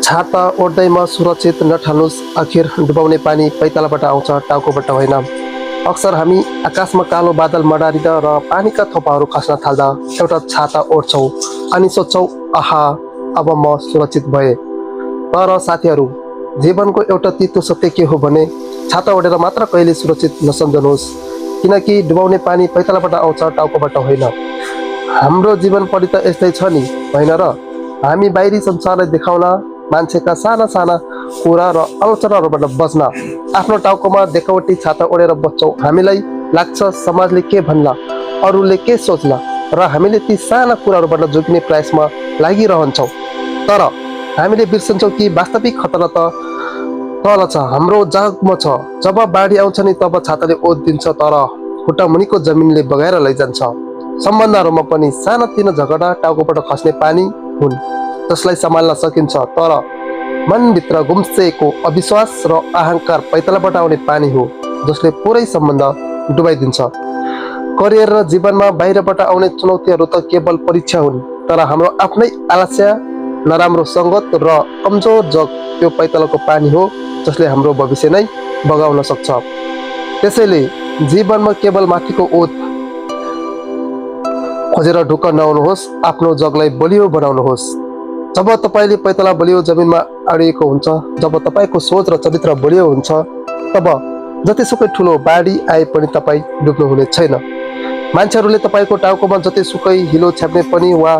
छाता ओढ्दैमा सुरक्षित नठाल्नुहोस्, आखिर डुबाउने पानी पैतालाबाट आउँछ, टाउकोबाट होइन। अक्सर हामी आकाशमा कालो बादल मडारिँदा र पानीका थोपाहरू खस्न थाल्दा एउटा छाता ओढ्छौँ अनि सोच्छौँ, आहा, अब म सुरक्षित भएँ। तर साथीहरू, जीवनको एउटा तितो सत्य के हो भने छाता ओढेर मात्र कहिले सुरक्षित नसम्झनुहोस्, किनकि डुबाउने पानी पैतालाबाट आउँछ, टाउकोबाट होइन। हाम्रो जीवन पनि त यस्तै छ नि, होइन र? हामी बाहिरी संसारलाई देखाउन, मान्छेका साना साना कुरा र आलोचनाहरूबाट बच्न आफ्नो टाउकोमा देखावटी छाता ओढेर बस्छौँ। हामीलाई लाग्छ समाजले के भन्ला, अरूले के सोच्ला, र हामीले ती साना कुराहरूबाट जोगिने प्रयासमा लागिरहन्छौँ। तर हामीले बिर्सन्छौँ कि वास्तविक खतरा त तल छ, हाम्रो जगमा छ। जब बाढी आउँछ नि तब छाताले ओत दिन्छ, तर खुट्टा मुनिको जमिनले बगाएर लैजान्छ। सम्बन्धहरूमा पनि सानातिना झगडा टाउकोबाट खस्ने पानी हुन् जसलाई सम्हाल्न सकिन्छ, तर मनभित्र गुम्सेको अविश्वास र अहङ्कार पैतालाबाट आउने पानी हो जसले पुरै सम्बन्ध डुबाइदिन्छ। करियर र जीवनमा बाहिरबाट आउने चुनौतीहरू त केवल परीक्षा हुन्, तर हाम्रो आफ्नै आलस्य, नराम्रो सङ्गत र कमजोर जग त्यो पैतालाको पानी हो जसले हाम्रो भविष्य नै बगाउन सक्छ। त्यसैले जीवनमा केवल माथिको ओत खोजेर ढुक्क नहुनुहोस्, आफ्नो जगलाई बलियो बनाउनुहोस्। जब तपाईँले पैताला बलियो जमिनमा अडिएको हुन्छ, जब तपाईँको सोच र चरित्र बलियो हुन्छ, तब जतिसुकै ठुलो बाढी आए पनि तपाईँ डुब्नुहुने छैन। मान्छेहरूले तपाईँको टाउकोमा जतिसुकै हिलो छ्याप्ने पनि वा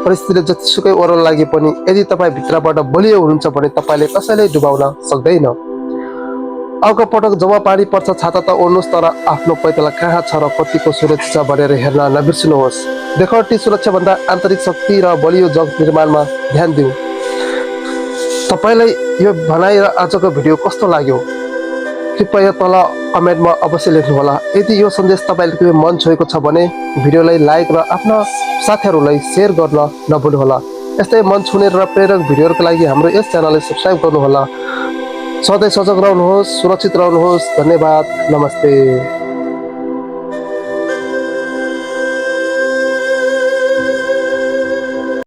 परिस्थितिले जतिसुकै ओह्रालो लागे पनि यदि तपाईँ भित्रबाट बलियो हुनुहुन्छ भने तपाईँले कसैले डुबाउन सक्दैन। अर्को पटक जब पानी पर्छ छाता त ओढ्नुहोस्, तर आफ्नो पैताला कहाँ छ र कतिको सुरक्षा भनेर हेर्न नबिर्सिनुहोस्। देखावटी सुरक्षाभन्दा आन्तरिक शक्ति र बलियो जग निर्माणमा ध्यान दिउँ। तपाईँलाई यो भनाइ र आजको भिडियो कस्तो लाग्यो कृपया तल कमेन्टमा अवश्य लेख्नुहोला। यदि यो सन्देश तपाईँले मन छोएको छ भने भिडियोलाई लाइक र आफ्ना साथीहरूलाई सेयर गर्न नभुल्नुहोला। यस्तै मन छुने र प्रेरक भिडियोहरूका लागि हाम्रो यस च्यानललाई सब्स्क्राइब गर्नुहोला। सधैँ सजग रहनुहोस्, सुरक्षित रहनुहोस्। धन्यवाद। नमस्ते।